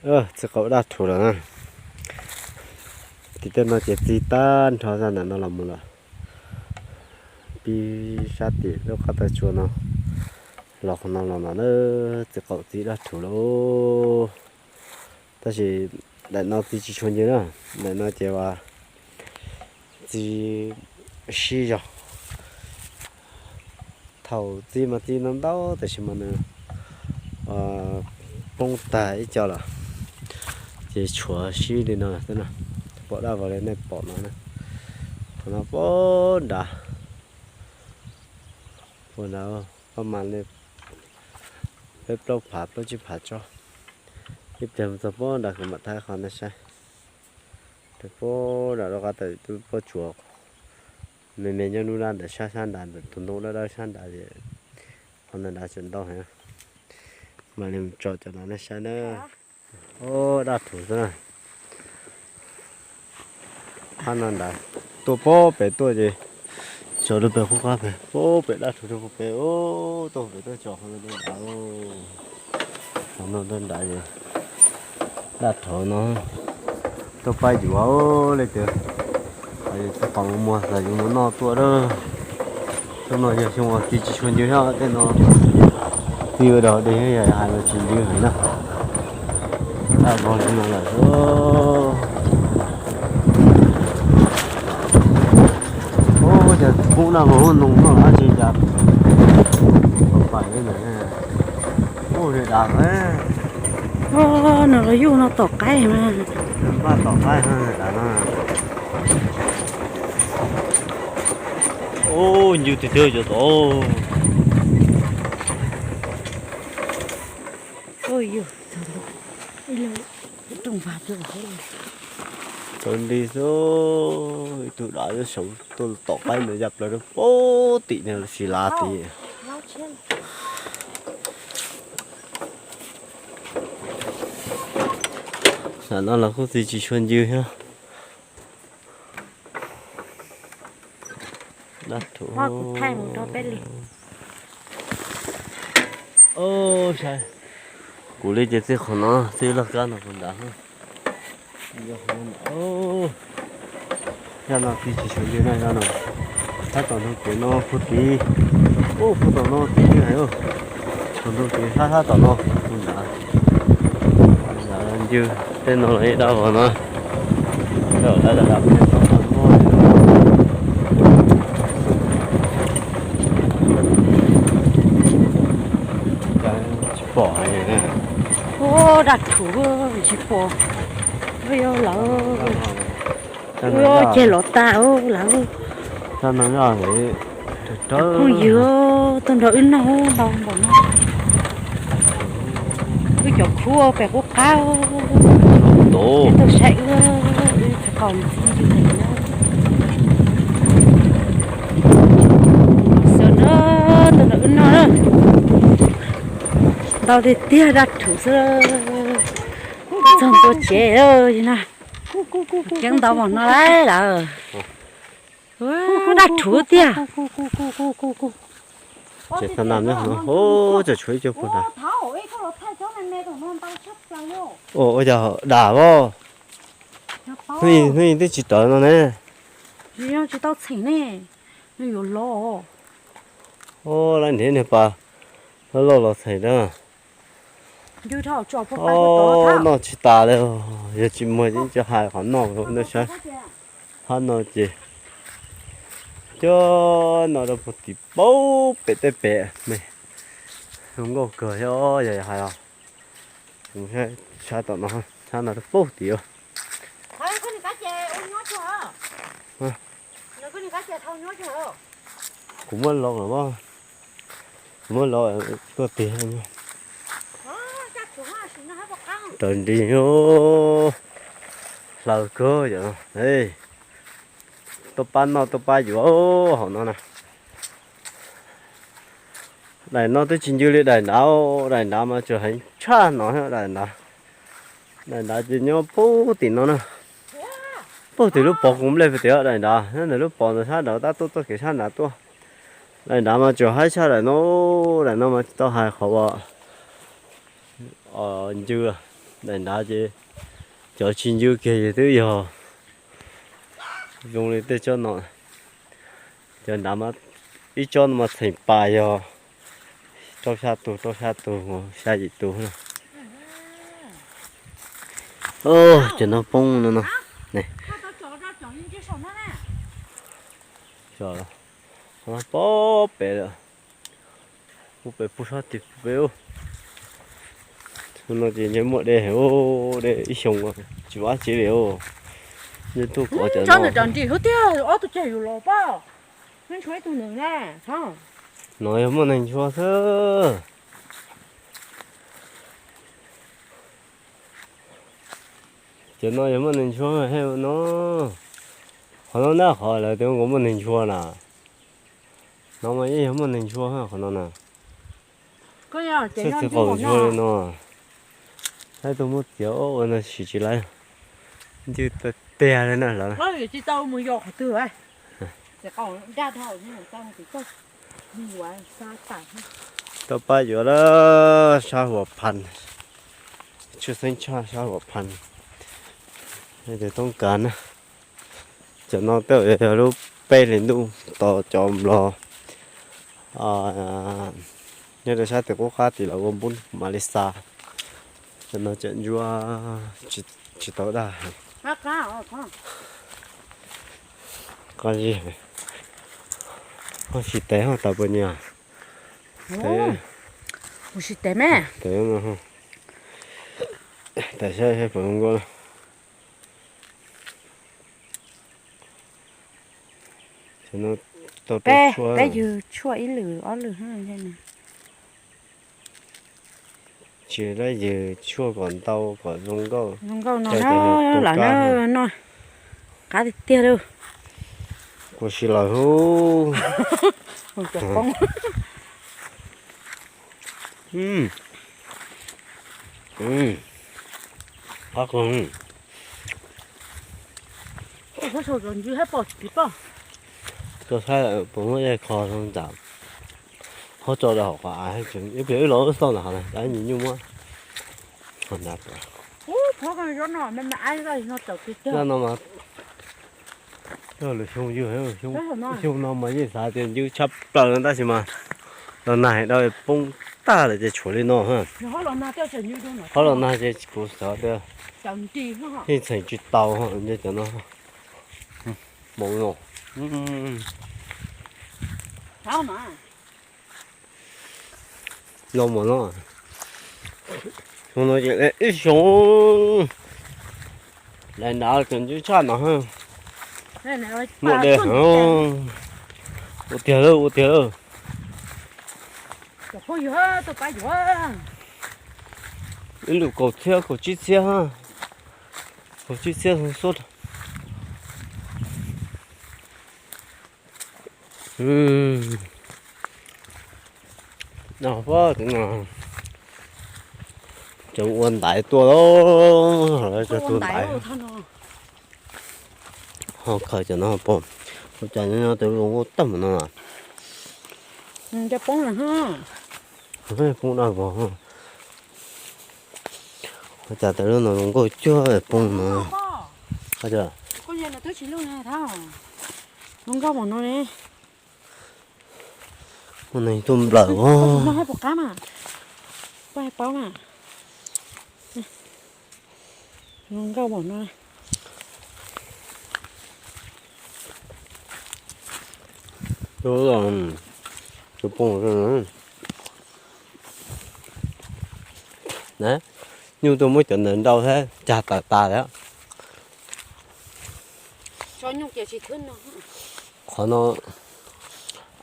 Txiv qaum daj rhuv lawm na. Tim tej no ces txi tag nrho zaj ntawm no los mus lawm. Pib sab tim lub qab taw tsua no los qhov no los no na, txiv qaum txi daj rhuv lawm. Tab sis daim no txi tsis tshua ncw na, daim no ces uas txi sib zog. Thaum txi mas txi ntau ntau tab sis mas nws poob tag ib co lawm, ces tshuav sib li no xwb na. Pom daj vog li nej pom no na, qhov no puag nrad, puag nrad, pab mas li peb plaub phav plaub tsib phav tsob. Ib pliag mus txog puag nrad kuv mam thaij qhov nej saib. Puag nrad rau qab tawm tus pob tsuas me me nyob nruab nrab ntawm sab sab nrad ntawm tus ntoo dawb dawb sab nrad, qhov ntawd nrad tseem ntau heev. Mam li mus tso cov no nej saib na. Daj rhuv xwb na. Qab no nrad tuaj puag pem tuaj ces tso rau pem qub qab pem, puag pem daj rhuv rau puag pem, tuaj pem tuaj tso qhov no nrad. Qhov no nrad ces daj rhuv no tuaj pab yuav li tias txiv qaum muag xav yuav mus noj tuaj lawm. Xyoo no yog xyoo uas txi tsis tshua ncw thiab tej no, txi ua dog dig yog hais los tsis ncw heev na. Daj vog li no lawm. Ub, cas kub daj vog ub noo no dab tsi cas pais li ntawd. Ub, li dav. Nws los yug no tom qaib mas. Npaj tom qaib no dav no. Ub, ncw tiag tiag cov tod. Tawv nti xwb, ib tug dav saum tuaj tom qaib ntawd ya plaws rau puag tim no los sis lav tid. Tam no los kuj txi tsis tshua ncw thiab. Daj rhuv. Kuv li ces txij qhov no, txij laj kab no puag nrad. Zaj no txi tsis tshua ncw na, zaj no. Sab tom ntug kev no puag tid. Ub, puag tom no txi ncw heev. Tom ntug kev sab sab tom no puag nrad. Ncw, tej no los daj vog no. Tsis pom. Ub, daj rhuv tsis pom. Ub, yog lawm. Ub, ceg los tag lawm. Phooj ywg, tuaj nrog wb noj ntau npaum no. Wb cov khub pem qub qab. Tuaj saib wb, wb tsis qaum txi ncw na. Xav na, tuaj nrog wb noj na. Ntau tiag tiag daj rhuv xwb. Txog ntua tsev na. Keeb ntau npaum no lawm. Daj rhuv tiag. Ua cas tshuav ib co puag nrad. Ua cas dam voj. Hnub ib twb tsis rawv no ne. Tsis tau txheem ne, nws yuav lov. Lab nrhiav niag pas loj loj los txheem na. Noj tsis tas li, yog tsis muag ces cov hais qhov noj no saib. Hab no ces cov no rau puag tim paub pem tej pem me. Zoo nkauj kawg thiab yog hais os. Saib tom no, saib no rau puag tim. Kuv muab lov lawm, kuv muab lov tuaj tiag. Raws nri, hlaws kawg yom. Tuaj pab noj tuaj pab yuav hauv no na. Daim no twb tsis ncw li daim nrad, daim nrad mas tseem heev tshaj no, daim nrad. Daim nrad ces nyob puag tim no na. Puag tim lub pov kuv nplej puag tim daim nrad, nyob ntawm lub pov ntawd sab nrad tab tuaj txoj kev sab nrad tuaj. Daim nrad mas tseem haib tshaj daim no, daim no mas tsis tau hais qhov uas ncw. Daim nrad ces cov tsis ncw kiag ces twb yog zoo li tej tsob no. Cov nrad mas ib tsob no mas txheem pas yog rau xya tus, rau xya tus, xya yim tus na. Cov no poob no no. Pob pem lawm. Pub pem pub sab tim pub pem ub. Xyoo no ces ntshe muaj de ub, de ib xyoo tsis ua dab tsi li ub. Ntshe tuaj kov cov no. Tsob ntawm nrim hub tiag ob tug cag yus los pab. Neb ntshua ib tug nws na. No yog muaj neeg ntshua xwb. Cov no yog muaj neeg ntshua he no. Qhov no na qhov lawv tias nkaus muaj neeg ntshua na. No mas yeej yog muaj neeg ntshua qhov no na. Txhij txiv qaum ntshua li no. Saib tuaj muab txiav ua no sim tsis laib. Ncw tiag tiag li na lawv. Tau pab yuav lawm sab Huam Phas, tshwj xeeb tshaj sab Huam Phas. Tus toob kas na. Cov no tej zaum yog lub peb hlis ntuj tos cov nplog nyob rau sab tim qub qab tim lawv ua npub Malis Xas. Cov no cov ntsuab tsis tau daj. Qab zib, ho sis tev ho tas puas nyiam. Sis tev me. Tev, tas saib puas zoo nkauj. Peb ywg tshuaj ib lwm ob lwm. Tsis laib ywg tshuaj kom ntau kom zoo nkauj. Zoo nkauj no na, lam na no. Qab tiag tiag li. Kuv sis lawm hub. Qab qus. Tuaj saib puas muaj dej kho zoo ntawm. Ho tso rau hauv qhov av, ib pliag wb los wb xauj ntawm hov na, ib nyuag nyuj muab. Zaj no mas yog lwm xyoo yug, xyoo no mas yeej xav tias ncw tshaj plaws no tab sis mas los nag dau poob tag lawm ces tshuav li no. Hov los nag ces kuv xav tias yeej txheem tsis tau cov no. Hmoov no. Los mus no, xyoo no ces ib xyoo daim nrad tseem ncw tshaj no. Muaj de, ua tiag lawm, ua tiag lawm. Ib lwm kaum txhiab, kaum tsib txhiab, kaum tsib txhiab xub. Tseem ua ntaiv tuaj, lawv tseem tua ntaiv. Ho khaws cov no pom, ua cas nyob tus zoo nkauj tag mus no. Poob daj vog. Ua cas tus lub no zoo nkauj cuag poob no. Zoo nkauj mam no ne. Muaj neeg tuaj nplawm os. Zoo nkauj mam no. Tus poob na, nyuj tuaj muab cov ntawd nrau thiab cag tawm tas lawm. Qhov no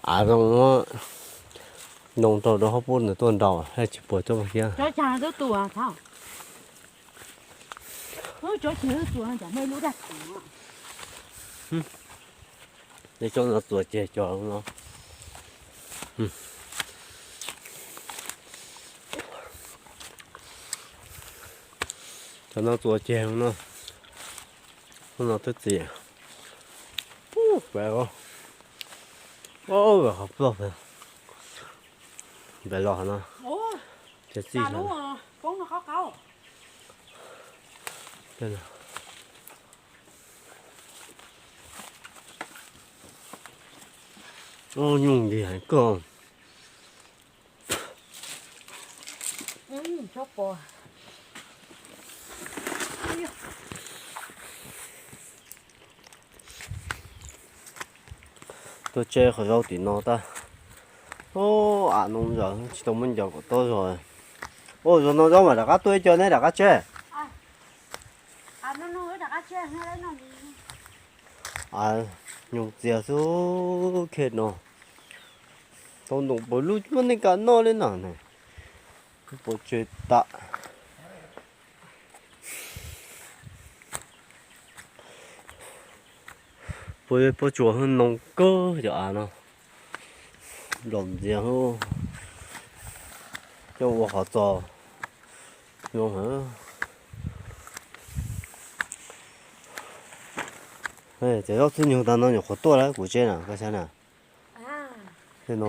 av zoo, ntoo rau rau hauv pub nws tuaj nrau thiab tsis puas tsob xiab. Cov no txuas ceg cov no. Cov no txuas ceg no. Hnub no twb txias. Peb, qhov ploj pem, pem los no. Ces txij, poob no qab qab. Nyuj nti heev kawg. Tuaj tseb qhov zaub tim no tag. Av no zaum tsis tau muab ncaws kom tob zog. Ua zog no zaub mas rov qab tuaj ib co neb rov qab tseb. Av nyuj txias xwb khej no. Tau ntoos puas lub muab nej kam noj li no ne. Puas tseg tam. Puas, puas tsuas hwj noo kawg cov av no. Nplaum ntxiag, coj ua qhov txos zoo heev. Cov zaub txhub nyuj tag no nyuam qhuav tuaj lawm kuv tseb na koj saib na. Tej no,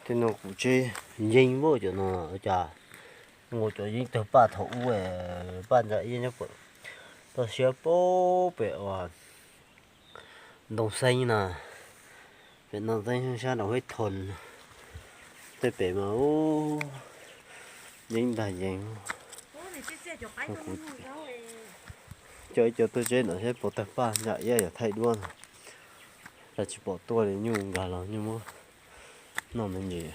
tej no kuv tseb yeeb npaum cov no cas, nkaus cov yeeb tawg paj thaum ub, paj ntsa iab nyob pem toj siab pem uas ntoo xeeb na. Pem ntoo xeeb sab nraum hib thon, tej pem mas yeeb ntag yeeb. Coj ib co tuaj tseb ntawm seb puas tawg paj ntsa iab yog thaij duab no. Cas tsis pom tuaj li, nyuj nkag los nyuj muab noj me ntsis.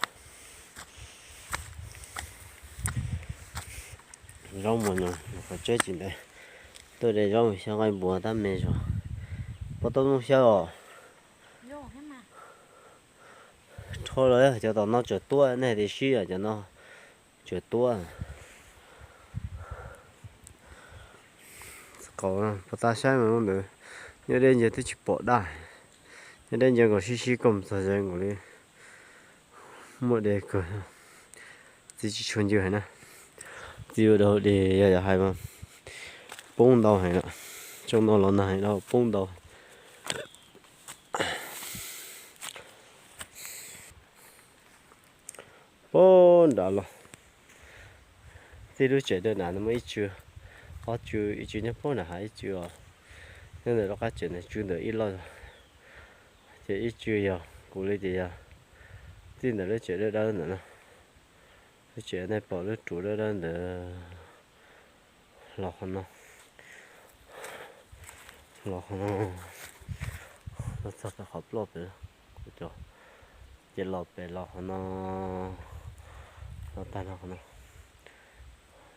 Zaub mas nyuam qhuav tseb tsis ntev, tuaj de zaub xyab nqaij npua tab me zog. Puas tau zoo xyaw os? Rho los cov tom no tseem tuaj, nej hais tias sib os, cov no tseem tuaj. Qau puas tau saib mas ntawd, nyob deb ntsia twb tsis pom daj, nyob deb ntsia nkaus sib sib koom txog ze nkaus li. Muaj de kawg, txiv tsis tshua ncw heev na. Txiv ua dau de yog yog hais mas poob ntau heev lawm. Tsoom no los nag heev lawm, poob ntau. Poob nram los. Txij lub tsev dawb nram no muaj ib tsw, ob tsw, ib tsw nyob poob nram hav ib tsw os. Nyob ntawm lub qab tsev ntawd tsw ntawm ib loj zog. Ces ib tsw yog kuv li ces yog txij ntawm lub tsev dawb dawb ntawm no. Lub tsev nej pom lub ruv dawb dawb ntawd los qhov no, los qhov no, los txog pem qhov ploj pem, ces los pem los qhov no, los tag no qhov no.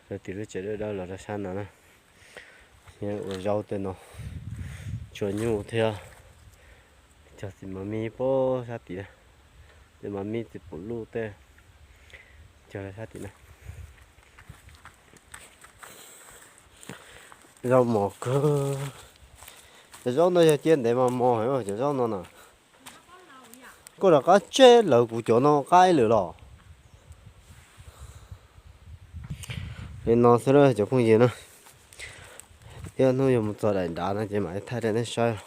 Lawv tis lub tsev dawb dawb los rau sab no na. Ua zaub tej no, tsuas nyuj thiab. Cog txiv mas me pab sab tim na, txiv mas me txiv pum luj tej, cog rau sab tim na. Zaub mos kawg. Cov zaub no yog cia ntev mas mos heev cov zaub no na. Koj rov qab tseb lawv kuv cov no qab ib lwm los. Li no xwb cov phooj ywg na. Ib hnub yog mus txog daim nrad no ces mam li thaij rau nej saib.